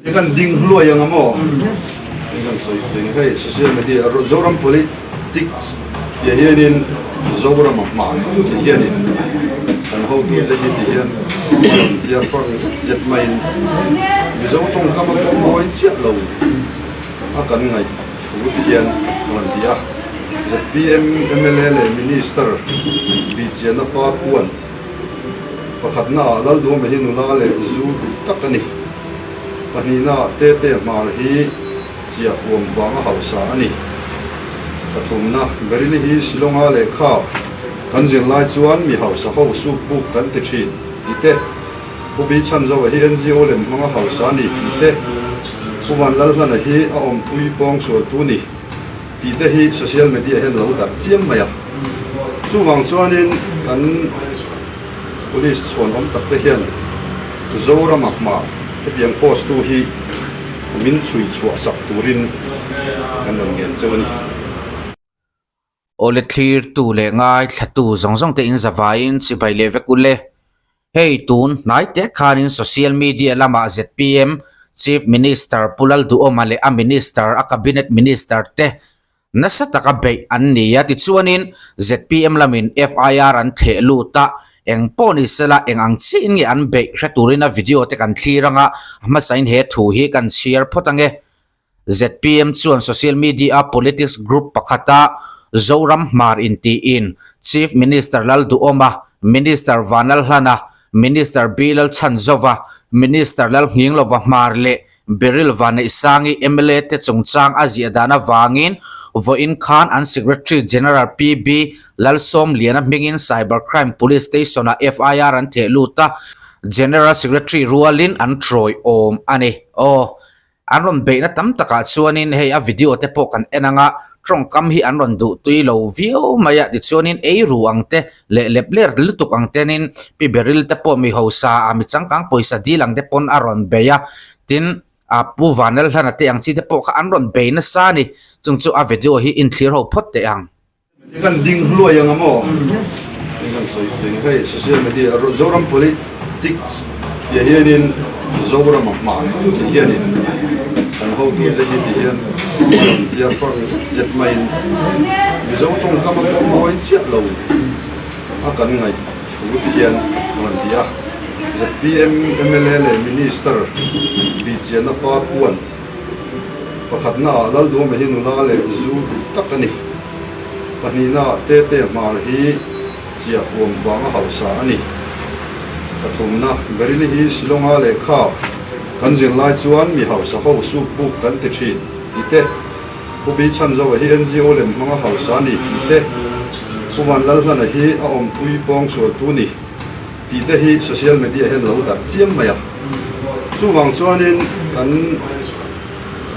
I kan ding hluai ang a maw? I kan sawi thin hei social media Zoram politics tih hianin Zoram a hman tih hianin kan hotute hi ti hian a rawn tia fang zet zet maiin Mizo tawngkam a pawh mawi chiah lo a kan ngaih thu ti hian a rawn ti a. Zpm mla leh Minister bihchianna pa puan Pakhatna ah Lalduhawma hi nula leh zu duh tak a ni. Pahnihna ah Tete Hmar hi chiah huam vanga hausa a ni. Pathumna, Berili hi Shillonga lehkha kan zir lai chuan mi hausa ho suk buk kan ti thin tih te, Pu Bi Chhanzoa hi NGO lem hmanga hausa a ni tih te, Pu Vanlalhlana hi a awmpui pawng sualtu ni tih te hi social media hian lo darh chiam mai a. Chuvang chuanin kan police chhuan awm tak te hian Zorama hma hetiang post tu hi min chhui chhuah sak turin kan rawn ngen cheu a ni. Awle thlir tu leh ngai thla tu zawng zawng te in zavaiin chibai leh vek ule. Hei tun hnai te khanin social media lamah zpm Chief Minister Pu Lalduhawma leh a Minister a Cabinet Minister te Nasa taka beih an ni a, tichuanin zpm lamin FIR an theh lut a, eng pawh ni sela eng ang chiahin nge an beih hre turin a video te kan thlir anga, a hmasain he thu hi kan chhiar phawt ange. Zpm chuan social media a politics group pakhata Zoram Hmar intiin Chief Minister Lalduhawma, Minister Vanlalhlana, Minister Bilal Chhanzova, Minister Lalnghinglova Hmar leh Beryl Vaneihsangi mla te chungchang a ziah dan avangin vawiin khan an Secretary General PB Lalsawmliana hmingin Cyber Crime Police Station-ah FIR an theh lut a, General Secretary rualin an trawi awm a ni. Aw, an rawn beihna tam takah chuanin hei a video te pawh kan en anga tawngkam hi an rawn duh tui lo viau mai a, tichuanin ei ru ang te leh lep ler lutuk ang tenin pi Beryl te pawh mi hausa a mi changkang pawisa dil ang te pawn a rawn bei a, tin a Pu Vanlalhlana te ang chi te pawh kha an rawn bei nasa a ni, chung chu a video hi inthlir ho phawt teh ang. I kan ding hluai ang a maw? I kan sawi thin hei social media Zoram politics tih hianin Zoram a hman tih hianin kan hotute hi ti hian a rawn tia fang zet zet maiin Mizo tawngkam a pawh mawi chiah lo a kan ngaih thu ti hian a rawn ti a. Zpm mla leh Minister bihchianna pa puan pakhatna ah Lalduhawma hi nula leh zu duh tak a ni. Pahnihna ah Tete Hmar hi chiah huam vanga hausa a ni. Pathumna, Berili hi Shillonga lehkha kan zir lai chuan mi hausa ho suk buk kan ti thin tih te, Pu Bi Chhanzoa hi NGO lem hmanga hausa a ni tih te, Pu Vanlalhlana hi a awmpui pawng sualtu ni tih te hi social media hian lo darh chiam mai a. Chuvang chuanin kan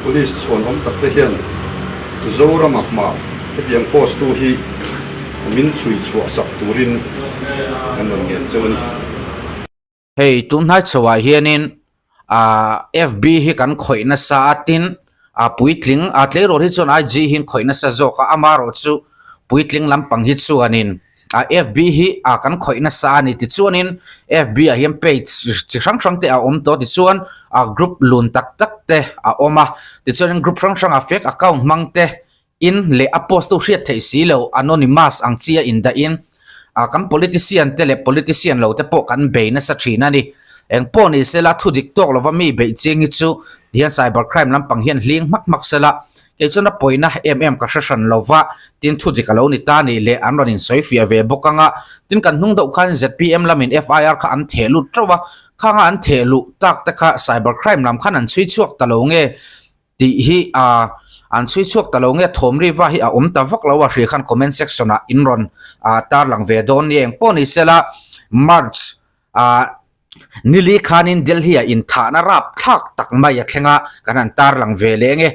police chhuan awm tak te hian Zorama hma hetiang post tu hi min chhui chhuah sak turin kan rawn ngen cheu a ni. Hei tun hnai chhoah hianin ah FB hi kan khawih nasa a tin ah puitling ah tleirawl hi chuan IG hi an khawih nasa zawk a amaherawh chu puitling lampang hi chuanin ah FB hi ah kan khawih nasa a ni tichuanin FB ah hian page chi hrang hrang te a awm tawh tichuan ah group lun tak tak te a awm a tichuanin group hrang hrang ah fake account hmang te in leh a post tu hriat theih si lo anonymous ang chi a indah in ah kan politician te leh politician lo te pawh kan bei nasa thin a ni eng pawh ni sela thu dik tawk lova mi beih ching hi chu tihian cyber crime lampang hian hling hmak hmak sela kei chuan a pawina em em ka hre hran lova tin thu dik a lo ni ta nih leh an rawn insawi fiah ve bawk anga tin kan hnung deuh khan zpm lamin FIR kha an theh lut teuh a khanga an theh luh tak te kha cyber crime lam khan an chhui chhuak ta lo nge Tih hi a an chhui chhuak ta lo nge thawm riva hi a awm ta vak lo a hria khan comment section ah in rawn ah tarlang ve dawn nia eng pawh ni sela March ah nili khanin Delhi ah inthahna rap thlak tak mai a thleng a kan han tarlang ve leh nge.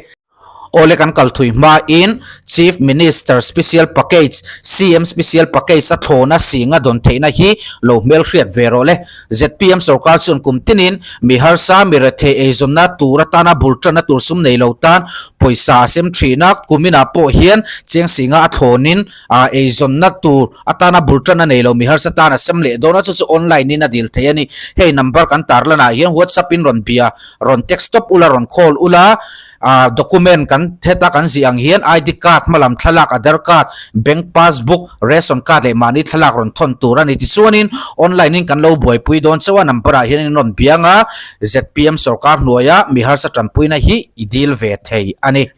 Awle kan kal thui hmain Chief Minister Special Package, CM Special Package, a thlawna singa dawn theihna hi lo hmelhriat ve rawh le. Zpm sorkar chuan kum tinin mi harsa, mi rethei eizawnna tur atana bul tanna tur sum nei lo tan pawisa a sem thin a, kuminah pawh hian cheng singa a thlawnin eizawnna tur atana bul tanna nei lo mi harsa tan a sem leh dawn a, chu chu online in a dil thei a ni. Hei number kan tarlanah hian WhatsApp in rawn bia, rawn text tawp ula, rawn call ula. Ah document kan heta kan zih ang hian ID card hmalam thlalak Aadhar card, bank passbook, ration card leh mahni thlalak rawn thawn tur a ni. Tichuanin online in kan lo buaipui dawn chauh a number ah hian in rawn biang a, zpm sorkar hnuaia mi harsa tanpuina hi i dil ve thei a ni.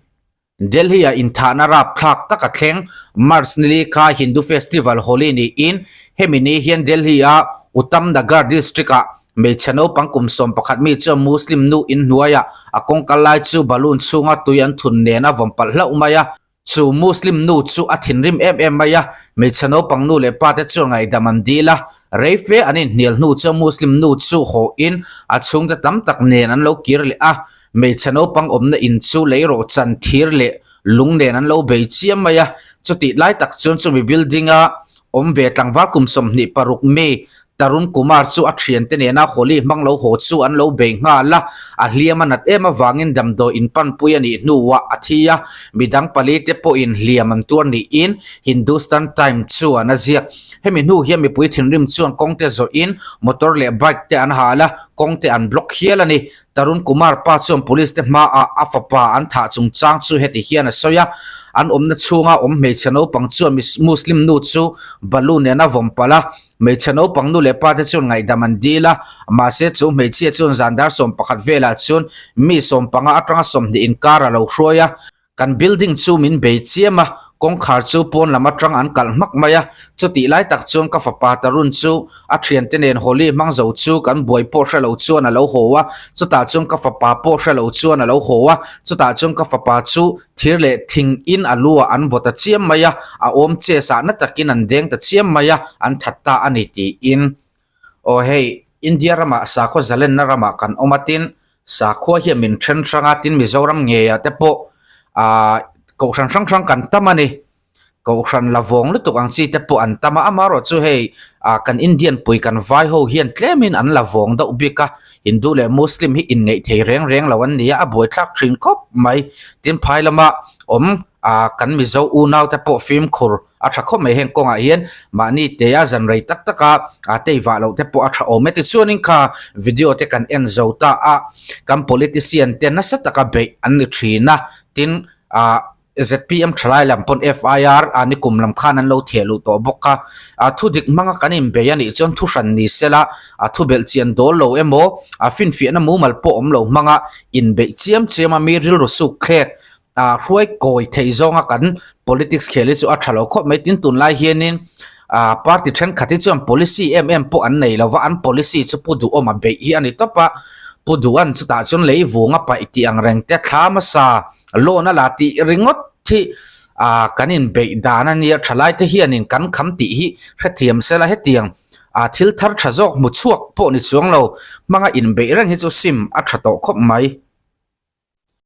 Delhi ah inthahna rapthlak tak a thleng. March nili kha Hindu festival Holi niin hemi ni hian Delhi a Uttam Nagar district ah Hmeichhe naupang kum 11 mi chuan Muslim nu inhnuaiah a kawngkal lai chu balloon chhunga tui an thun nen a vawm palh hlauh mai a. Chu Muslim nu chu a thinrim em em mai a, hmeichhe naupang nu leh pa te chuan ngaihdam an dil a. Rei fe an inhnial hnu chuan Muslim nu chu hawhin a chhungte tam tak nen an lo kir leh a. Hmeichhe naupang awmna in chu leirawh chan thir leh lung nen an lo bei chiam mai a. Chutih lai tak chuan chumi building-a awm ve tlangval kum 26 mi Tarun Kumar chu a thiante nena Holi hmang lo haw chu an lo bei nghal a, a hliam a nat em avangin damdawi inpanpui a nih hnuah a thi a, midang palite pawhin hliam an tuar niin Hindustan Times chuan a ziak. Hemi hnu hian mipui thinrim chuan kawngte zawhin motor leh bike te an hal a, kawngte an block hial a ni. Tarun Kumar pa chuan police te hmaah a fapa an thah chungchang chu heti hian a sawi a, an awmna chhunga awm hmeichhe naupang chuan Muslim nu chu balloon nen a vawm palh a, Hmeichhe naupang nu leh pa te chuan ngaihdam an dil a, mahse chu hmeichhia chuan zan dar 11 velah chuan mi 15 atanga 20 inkar a lo hruai a, kan building chu min bei chiam a, kawngkhar chu pawn lam atang an kalh hmak mai a, chutih lai tak chuan ka fapa Tarun chu a thiante nen Holi hmang zo chu kan buai pawh hre lo chuan a lo haw a, chutah chuan ka fapa pawh hre lo chuan a lo haw a, chutah chuan ka fapa chu Thir leh thing in a lu ah an vaw ta chiam mai a, a awm chest ah na takin an deng ta chiam mai a, an that ta a ni tiin. Aw hei, India ramah sakhaw zalenna ramah kan awm a tin, sakhua hian min then hrang a, tin Mizoram ngeiah te pawh ah kohhran hrang hrang kan tam a ni. Kohhran la vawng lutuk ang chi te pawh an tam a, amaherawh chu hei ah kan Indian pui kan vai ho hian tlemin an la vawng deuh bik a, Hindu leh Muslim hi inngeih thei reng reng lo an ni a, a buaithlak thin khawp mai. Tin phai lama awm ah kan Mizo unau te pawh fimkhur a tha khawp mai heng kawngah hian mahni tea zan rei tak taka ah tei vah loh te pawh a tha awm e. Tichuanin kha video te kan en zo ta a, kan politician te nasa taka beih an ni thin a, tin ah Zpm thalai lam pawn FIR a nikum lam khan an lo theh luh tawh bawk a, a thu dik hmanga kan inbei a nih chuan thu hran ni sela, a thu belh chian dawl lo emaw, a finfiahna mumal pawh awm lo hmanga inbeih chiam chiam a mi rilru suk thlek a hruai kawi thei zawnga kan politics khel hi chu a tha lo khawp mai. Tin tunlai hianin a party thenkhat hi chuan policy em em pawh an nei lova, an policy chu Pu Duhawma beih hi a ni tawp a, Pu Duhan chutah chuan lei vunga paih tih ang reng te thla hmasa Loan a la tih ringawt hi ah kan inbeih dan a nia thalai te hianin kan kham tih hi hrethiam sela hetiang ah thil thar tha zawk hmu chhuak pawh ni chuang lo hmanga inbeih reng hi chu sim a tha tawh khawp mai.